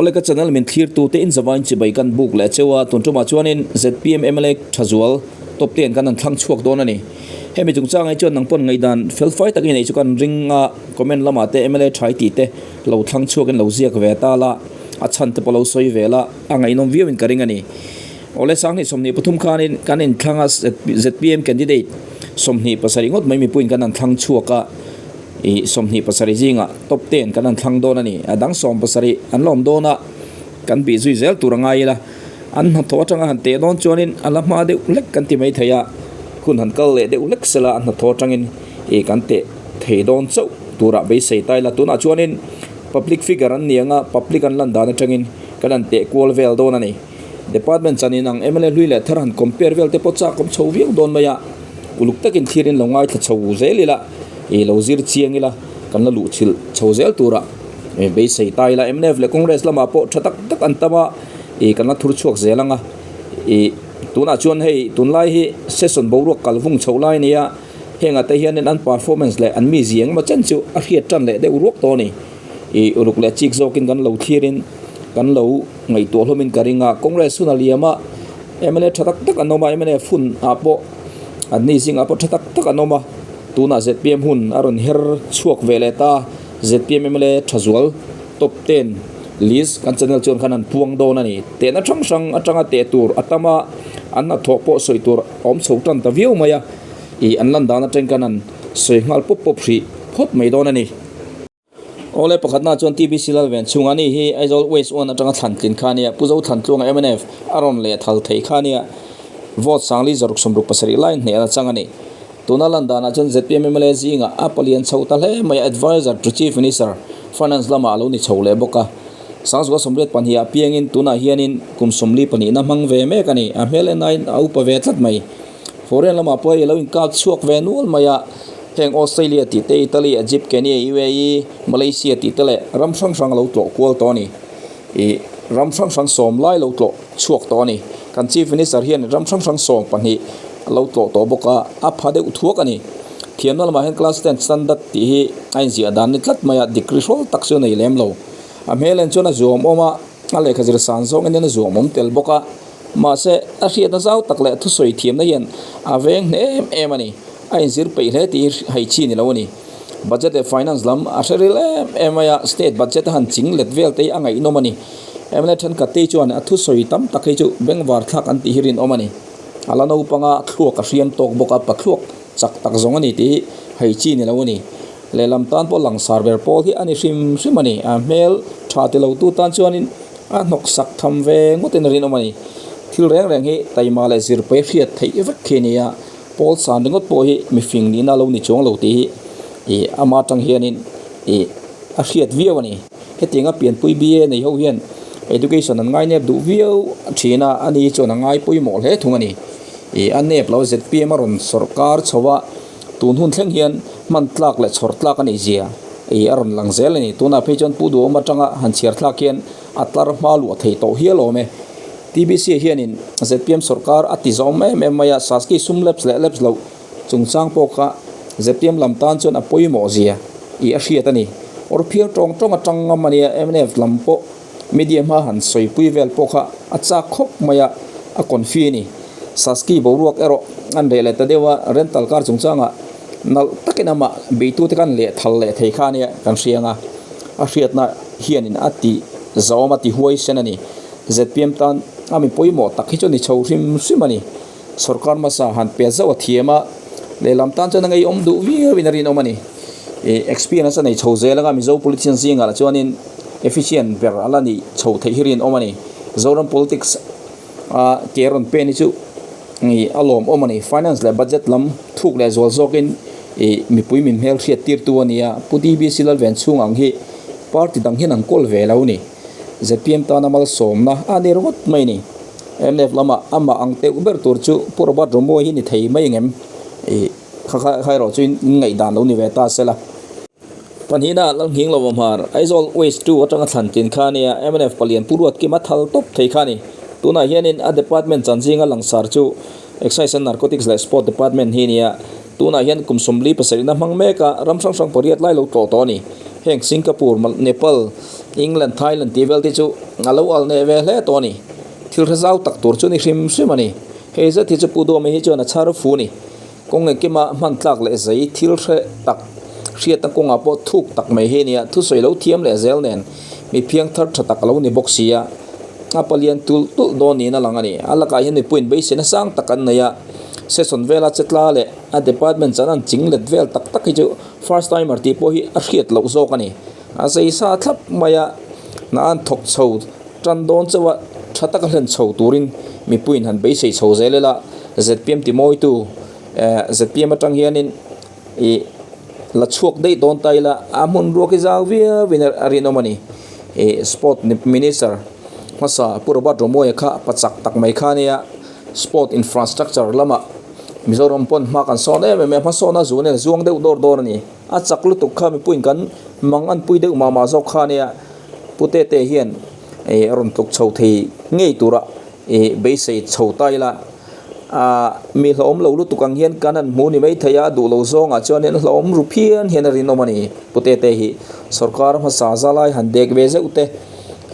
Awle ka channel min thlir tu te in zavain chibai kan buk leh cheu a, tun tumah chuanin zpm mla Thazual top ten kan han thlang chhuak dawn a ni. Hemi chungchang hi chuan nang pawn ngaihdan fel fai tak i neih chu kan ring a, comment lamah te mla Thai tih te lo thlang chhuakin lo ziak ve ta la, a chhan te pawh lo sawi ve la, a ngaihnawm viauin ka ring a ni. Awle 2023 khanin kan inthlang a zpm candidate 27 ngawt mai mipuiin kan han thlang chhuak a, Ih 27 zingah top ten kan han thlang dawn a ni. A dang 17 an la awm dawn a, kan bih zui zel tur a ngai ila. An hnathawh atanga han teh dawn chuanin a la hma deuh hlek kan ti mai thei a, hun han kal leh deuh hlek sela a hnathawh atangin ih kan teh thei dawn chauh turah beisei ta ila. Tunah chuanin public figure an ni ang a, public an lan dan atangin kan han teh kual vel dawn a ni. Department chan inang mla hlui leh thar han compare vel te pawh chak awm chho viau dawn mai a, uluk takin thlirin lo ngaithla chho zel ila. Ih lo zir chiang ila kan la luh chhilh chho zel tura ih beisei ta ila mnf leh Congress lamah pawh tha tak tak an tam a ih kan la thur chhuak zel ang a ih tunah chuan hei tunlai hi session boruak kal vung chho lai a nia hengah te hianin an performance leh an mizia engemaw chen chu a hriat tan leh deuh ruak tawh a ni ih uluk leh chik zawkin kan lo thlirin kan lo ngaihtuah hlawmin ka ring a Congress hun a liam a mla tha tak tak an awm a mnf hun ah pawh an ni zingah pawh tha tak tak an awm a. Tunah zpm hun a rawn her chhuak ve leh ta, zpm mla Thazual top ten list kan channel chuan khan an puang dawn a ni. Tehna hrang hrang atanga teh tur a tam a, an hnathawh pawh sawi tur a awm chho tan ta viau mai a, ih an lan dan atang khan an sawi nghal pawp pawp hrih phawt mai dawn a ni. Awle pakhatna chuan TBC Lalven chhunga ni hi Aizawl West 1 atanga thlan tlin kha a nia, Pu Zothantluanga mnf a rawn leh thal thei kha a nia, vote 4607 lai hneh a chang a ni. Tuna lan danah chuan zpm mla zingah a palian chho ta hle mai a, Adviser to Chief Minister, Finance lamah a lo ni chho leh bawk a. 1982 ah piangin tunah hianin kum 42 na hmang ve mek a ni. A hmel en aiin a upa ve tlat mai. Foreign lamah pawh hei a lo inkap chhuak ve nual mai a, heng Australia tih te, Italy, Egypt, Kenya, UAE, Malaysia tih te leh ram hrang hrang a lo tlawh kual tawh a ni. Ih ram hrang hrang sawm lai lo tlawh chhuak tawh a ni. Kan Chief Minister hian ram hrang hrang sawm pahnih a lo tlawh tawh bawk a, a pha deuh thuak a ni. Thiamna lamah hian class ten standard tih hi a inziah dan ni tlat mai a, degree hrawl tak chu a nei lem lo. A hmel en chuan a zuam awm a, a lehkha zir san zawng en hian a zuam awm tel bawk a. Mahse, a hriatna zau tak leh thusawi thiamna hian a veng hle em em a ni. A inzir peih hle tih hi hai chi ni lo a ni. Budget leh finance lam a hre ril em em mai a, state budget a han ching let vel te hi a ngaihnawm a ni. Mla thenkhat te hi chuan a thusawi tam tak hi chu bengvar thlak an tih hi rinawm a ni. A la naupanga thluak a hriam tawk bawk a, pathluak chak tak zawng a ni tih hi hai chi ni lo a ni. Lehlam tan pawh langsar ber pawl hi a ni hrim hrim a ni. A hmel tha ti lo tu tan chuanin a hnawk sak tham ve ngawtin a rinawm a ni. Thil reng reng hi taima leh zirpui hriat theih vek khi a ni a. Pawl san ringawt pawh hi mifing nihna lo ni chuang lo tih hi ih ama atang hianin ih a hriat viau a ni. Hetianga pianpui BA nei ho hian education an ngai nep duh viau thin a, ani chuan a ngai pawimawh hle thung a ni. Ih a nep lo zpm a rawn sawrkar chho a, tun hun thleng hian hman tlak leh chhawr tlak a nih zia ih a rawn lang zel a ni. Tunah phei chuan Pu Duhawm atanga han chhiar thlak hian a tlar hma luah thei tawh hial awm e. TBC hianin zpm sawrkar a ti zawm em em mai a, Saski sum laps leh laps loh chungchang pawh kha zpm lam tan chuan a pawimawh zia ih a hriat a ni. Awr phiar tawng tawng atang ngam a nia, mnf lam pawh media hma han sawipui vel pawh kha a chak khawp mai a, a confi a ni. Saski boruak erawh an reh leh ta deuh a, rental car chungchangah nalh takin amah beitute khan leh thal leh thei kha a nia kan hria ang a, a hriatna hianin a ti zawm a ti huaisen a ni. Zpm tan a mi pawimawh tak hi chu ni chho hrim hrim a ni. Sorkar hmasa han pe zauh a thiam a, lehlam tan chuan a ngeiawm duh viau in a rinawm a ni. Ih experience a nei chho zel anga Mizo politician zingah lah chuanin efficient ber a la nih chho theih hi rinawm a ni. Zoram politics a ke rawn pen hi chu ih a lawmawm a ni. Finance leh budget lam thuk leh zual zawkin ih mipui min hmelhriat tirtu a ni a, Pu DBC Lalvenchhung ang hi party dang hian an kawl ve lo a ni. Zpm tana malsawmna a ni ringawt mai a ni. Mnf lamah amah ang teuh ber tur chu Pu Robert Romawia hi ni thei mai engem? Ih kha kha kha erawh chu in ngaihdan lo ni ve ta sela. Pahnihna Lalnghing Lova Hmar, Aizawl West 2 atanga thlan tlin kha a nia, mnf palian Pu Ruatkima thal tawp thei kha a ni. Tunah hianin a department chanzinga langsar chu Excise and Narcotics leh Sport Department hi a nia. Tunah hian kum 47 na hmang mek a, ram hrang hrang pariat lai lo tlawh tawh a ni. Heng Singapore, Nepal, England, Thailand tih vel te chu a lo al neh ve hle tawh a ni. Thil hre zau tak tur chu ni hrim hrim a ni. Hei zet hi chu Pu Duhawmi hi chuan a chhar fu a ni. Kawng engkima hman tlak leh zei thil hre tak hriatna kawngah pawh thuk tak mai hi a nia, thusawi lo thiam leh zel nen mi phiang thar tha tak a lo ni bawk si a, a palian tulh tulh dawn niin a lang a ni. A lakah hian mipuiin beiseina sang tak an nei a, session vela chetla leh a department chan an ching let vel tak tak hi chu first timer tih pawh hi a hriat loh zawk a ni. A zei sa thlap mai a, hna an thawk chho tan dawn chauh a, tha taka hlen chho turin mipuiin han beisei chho zel ila, zpm ti mawitu eh zpm atang hianin ih la chhuak daih dawn ta ila a hmun ruak hi zau viau in a rinawm a ni. Ih sport minister hmasa Pu Robert Romawia kha pachak tak mai kha ania sport infrastructure lamah Mizoram pawn hma kan sawn em em a, hmasawn a zun in a zuang deuh dawr dawr a ni. A chak lutuk kha mipuiin kan mang an pui deuh mah mah zawk kha ania Pu Tete hian ih a rawn tluk chho thei ngei tura ih beisei chho ta ila ah mi hlauhawm lo lutuk ang hian kan han hmu ni maithei a duh lo zawngah chuanin hlauhawm ru phian hian a rinawm a ni Pu Tete hi sorkar hmasa za lai han dek ve zeuh te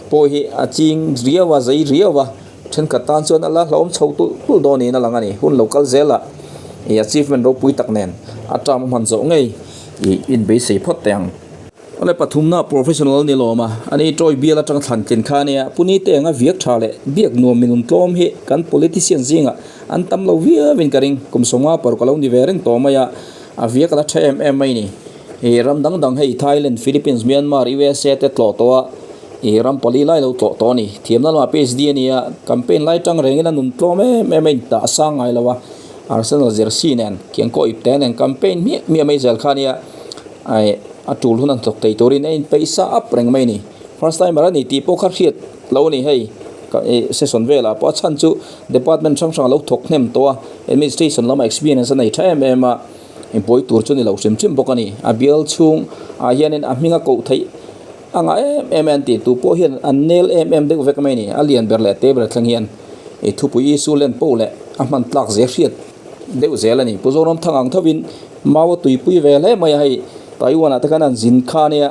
pawh hi a ching riau a zei riau a thenkhat tan chuan a la hlauhawm chho tulh tulh dawn niin a lang a ni hun lo kal zel a ih achievement ropui tak nen a term a hman zawh ngei ih inbeisei phawt teh ang. Awle pathumna professional ni lawm a, ani Troy bial atanga thlan tlin kha ania Puni te anga viak tha leh biak nuam minun tlawm hi kan politician zingah an tam lo viau in ka ring, kum sawmnga paruk a lo ni ve reng tawh mai a, a viak a la tha em em mai ni. Ih ram dang dang hei Thailand, Philippines, Myanmar, USA te tlawh tawh a, ih ram pali lai lo tlawh tawh a ni. Thiamna lamah PhD a ni a, campaign lai tang rengin a nun tlawm em em a intah sang ngai lo a, Arsenal jersey nen kiangkaw ipte nen campaign hmiah hmiah mai zel kha ania. Aih, a tul hun an thawk thei turin a inpeih sa up reng mai a ni. First timer a ni tih pawh kha hriat lo a ni hei. Ka ih session velah pawh a chhan chu department hrang hrang a lo thawk hnem tawh a, administration lama experience a nei tha em em a, inpawi tur chu ni lo hrim hrim bawk a ni. A bial chhung ah hianin a hming a koh theih a ngah em em a an tih tu pawh hian an nel em em deuh vek mai a ni. A lian ber leh a te ber thleng hian ih thupui issue len poh leh a hman tlak zel hriat deuh zel a ni. Pu Zoramthang ang thovin Mau a tuipui ve hle mai a hei Taiwan ah te khan an zin kha ania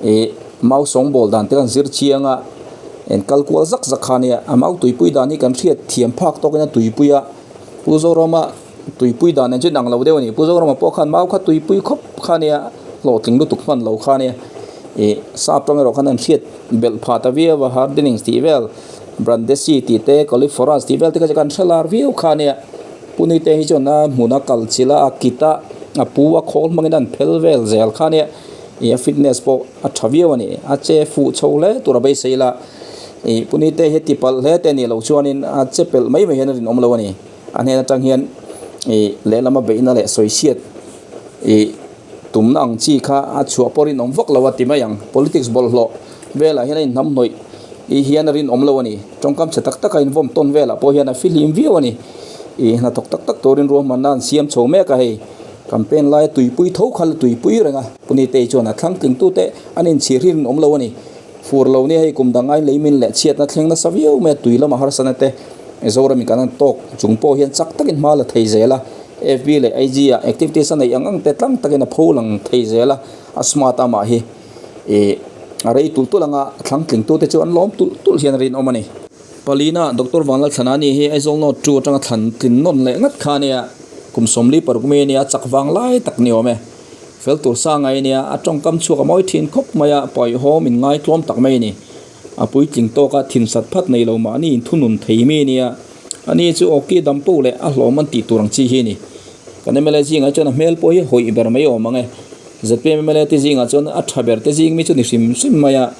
ih mau sawngbawl dan te khan zir chiang a en kal kual zak zak kha ania a mau tuipui dan hi kan hriat thiam phak tawk in a tuipui a Pu Zorama tuipui dan nen chu inang lo deuh a ni Pu Zorama pawh khan mau kha tuipui khawp kha ania hlawhtling lutuk hman lo kha ania ih sap tang erawh khan an hriat belh phah ta viau a hardenings tih vel brandesi tih te califoras tih vel te kha chu kan hre lar viau kha ania. Punite hi chuan a hmun a kal chilh a a kit a a pu a khawl hmangin an phel vel zel kha ania ih a fitness pawh a tha viau a ni a che fuh chho hle tur a beisei la ih punite hi ti palh hle te a nih loh chuanin a che pelh mai mai hian a rinawm lo a ni a hnen atang hian ih lehlam a beihna leh sawi chhiat ih tumna ang chi kha a chhuah pawh rinawm vak lo a ti mai ang politics bawlhhlawh velah hian a inhnamhnawih ih hian a rinawm lo a ni tawngkam chhe tak tak a invawm tawn velah pawh hian a fihlim viau a ni ih hnathawk tak tak turin ruahmanna an siam chho mek a hei campaign laia tuipui tho kha la tuipui reng a punitei chuan a thlang tling tute an inchhir hi rinawm lo a ni fur lo nia hei kum dang ai lei min leh chhiatna thleng nasa viau mai a tui lama harsana te Zoramin kan han tawk chung pawh hian chak takin hma la thei zel a. FB leh IG ah activities a neih ang ang te tlang takin a pho lang thei zel a, a smart a mah hi ih a rei tulh tulh anga a thlang tling tute chu an lawm tulh tulh hian a rinawm a ni. Palina Doctor Vanlalthlana ni hi Aizawl North 2 atanga thlan tlin nawn leh ngat kha a nia, kum 40 paruk mi a nia, chak vang lai tak ni awm e. Fel tur sa ngai a nia, a tawngkam chhuak a mawi thin khawp mai a, pawihawm in ngaitlawm tak mai a ni. A puitling tawka thinsat phat nei lo mahni inthunun thei mi a nia. Ani chu awki dam poh leh a hlawm an tih tur ang chi hi a ni. Kan mla zingah chuan a hmel pawh hi hawih ber mai awm ang e. Zpm mla te zingah chuan a tha ber te zing mi chu ni hrim hrim mai a.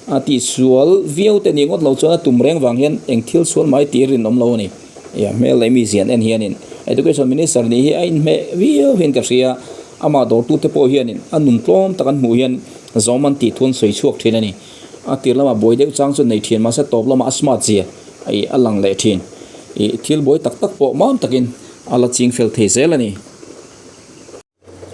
A tihsual viau te nih ngawt lo chuan a tum reng vang hian eng thil sual mai tih rinawm lo a ni. Ih a hmel leh mi zian en hianin Education Minister nih hi a inhmeh viau hian ka hria. Amah dawrtute pawh hianin a nun tlawm tak an hmuh hian zawm an tih thu an sawi chhuak thin a ni. A tir lamah buai deuh chang chu nei thin mahse tawp lamah a smart zia ih a lang leh thin. Ih thil buai tak tak pawh mam takin a la ching fel thei zel a ni.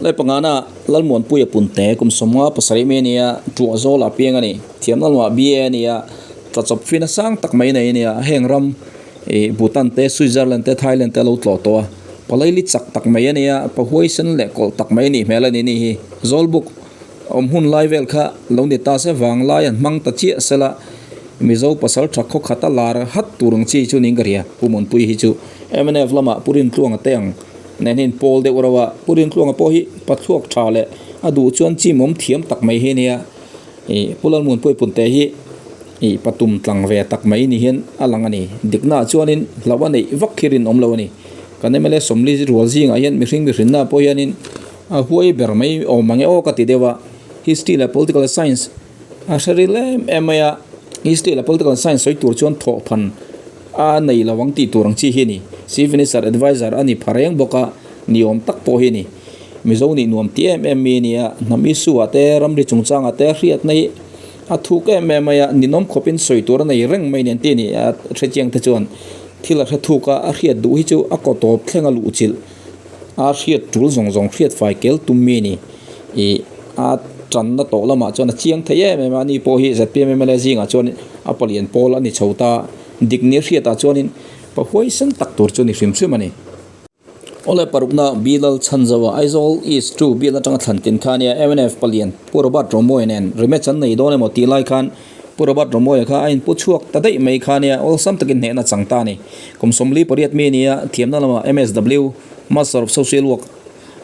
Lai pangana Lalmuanpuia Punte kum 57 mai a nia, Tuah Zawla piang a ni. Thiamna lamah BA a ni a, tla chawp fina sang tak mai nei a nia. Heng ram ih Bhutan te, Switzerland te, Thailand te a lo tlawh tawh a. Palaili chak tak mai a nia, pahuaisen leh kawlh tak mai a nih hmel a ni ni hi. Zawlbuk. Awm hun lai vel kha lo ni ta se vanglai an hmang ta chiah sela Mizo pasal tha khaw khat a lar hat tur ang chi chu niin ka hria. Pu Muanpui hi chu mnf lamah Pu Rintluanga te ang nen hian pawl deuh reuh a, Pu Rintluanga pawh hi pathluak tha leh a duh chuan chimawm thiam tak mai hi a nia. Ih Pu Lalmuanpuia Punte hi ih patum tlang ve tak mai ni hian a lang a ni. Diknaah chuanin hlauh a neih vak khi rinawm lo a ni. Kan mla sawmli rual zingah hian mihring mihrinna pawh hianin a huai ber mai awm ang e aw ka ti deuh a. History leh Political Science a hre ril em em mai a, History leh Political Science sawi tur chuan thawhphan a nei lo ang tih tur ang chi hi a ni. Chief Minister Adviser a ni pha reng bawk a, ni awm tak pawh hi a ni. Mizo nih nuam ti em em mi a ni a, hnam issue ah te, ramri chungchangah te hriatna hi a thuk em em mai a, ninawm khawpin sawi tur a nei reng mai nen tih a ni. A hrechiang te chuan thil a hre thuk a, a hriat duh hi chu a kaw tawp thleng a luh chilh a hriat tul zawng zawng hriat fai kel tum mi a ni. Ih a tanna tawh lamah chuan a chiang thei em em a, ani pawh hi zpm mla zingah chuan a palian pawl a ni chho ta, dik ni hriatah chuanin pa huaisen tak tur chu ni hrim hrim a ni. Awle parukna Bilal Chhanzawa Aizawl East 2 bial atanga thlan tin kha ania mnf palian Pu Robert Romawia nen rematch an nei dawn emaw tih lai khan Pu Robert Romawia kha a inpu chhuak ta daih mai kha ania awlsam takin hnehna chang ta a ni. Kum 48 mi ania thiamna lamah MSW, Master of Social Work,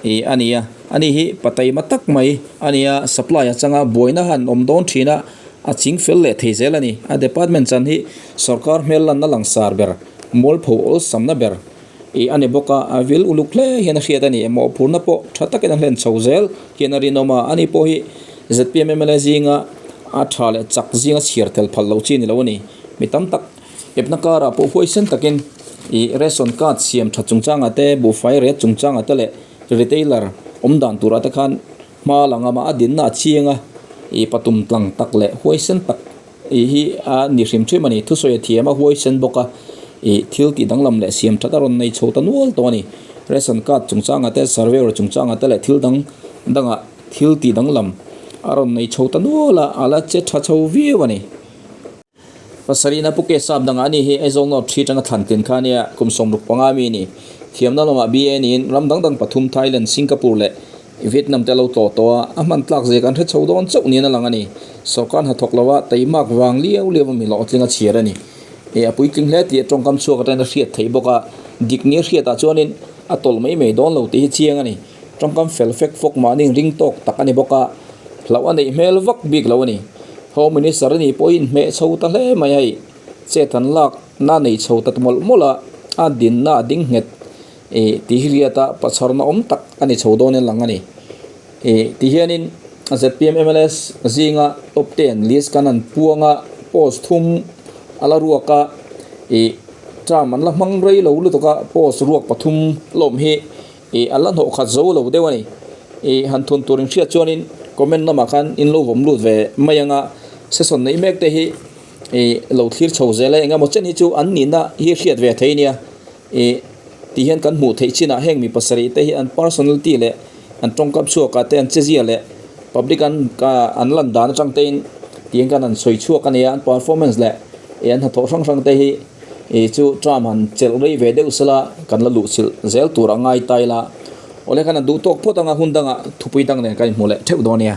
Ih a ni a, ani hi pa taima tak mai a ni a, supply a changa buaina han awm dawn thin a, a ching fel leh thei zel a ni. A department chan hi sorkar hmel lanna langsar ber, mualpho awlsamna ber ih a ni bawk a, a vil uluk hle hian a hriat a ni. Mawhphurna pawh tha takin a hlen chho zel hian a rinawm a, ani pawh hi zpm mla zinga a tha leh chak zinga chhiar tel phal loh chi ni lo a ni. Mi tam tak Epna karah pawh huaisen takin ih ration card siam tha chungchangah te, buhfai ret chungchangah te leh retailer awm dan turah te khan hma la ngam a, a dinna a chiang a, ih patum tlang tak leh huaisen tak ih hi a ni hrim hrim a ni. Thusawi a thiam a, huaisen bawk a, ih thil tih danglam leh siam that a rawn nei chho ta nual tawh a ni. Ration card chungchangah te, surveyor chungchangah te leh thil dang dangah thil tih danglam a rawn nei chho ta nual a, a la che tha chho viau a ni. Pasarihna Pu Kesap dangah ani hi Aizawl North Street atanga thlan tlin kha ania kum 65 mi a ni. Thiamna lamah BA niin ram dang dang pathum Thailand, Singapore leh Vietnam te a lo tlawh tawh a, a hman tlak zia kan hre chho dawn chauh niin a lang a ni. Sorkar hnathawk lova teimak vang liau liau a mi hlawhtling a chhiar a ni. Ih a puitling hle tih a tawngkam chhuak atangin a hriat theih bawk a, dik nia hriatah chuanin a tawlh mai mai dawn lo tih hi chiang a ni. Tawngkam fel fek fawk mahni ring tawk tak a ni bawk a, hlauh a neih hmel vak bik lo a ni. Home Minister a nih pawhin hmeh chho ta hle mai hei, chet an lak na nei chho ta mawlh mawlh a, a dinna a ding nghet ih tih hi riata pachharna awm tak a ni chho dawn in lang a ni. Ih ti hianin zpm mls zinga top ten list kan han puang a, post thum a la ruak a, ih term an la hmang rei lo lutuk a, post ruak pathum lawm hi Ih a la hnawh khat zo lo deuh a ni. Ih han thun tur in hriat chuanin comment lamah khan in lo vawm lut ve mai ang a, session neih mek te hi ih lo thlir chho zel a, engemaw chen hi chu an nihna hi hriat ve thei nia. Ih ti hian kan hmuh theih chinah heng mi pasarih te hi an personality leh an tawngkam chhuakah te an chezia leh public an an lan dan atang tein tiang khan an sawi chhuak a nia, an performance leh ih an hnathawh hrang hrang te hi. Ih chu tram han chelh rei ve deuh sela kan la luh chilh zel tur a ngai ta ila. Awle khan a duh tawk phawt anga hun dangah thupui dang nen kan inhmu leh theuh dawn nia.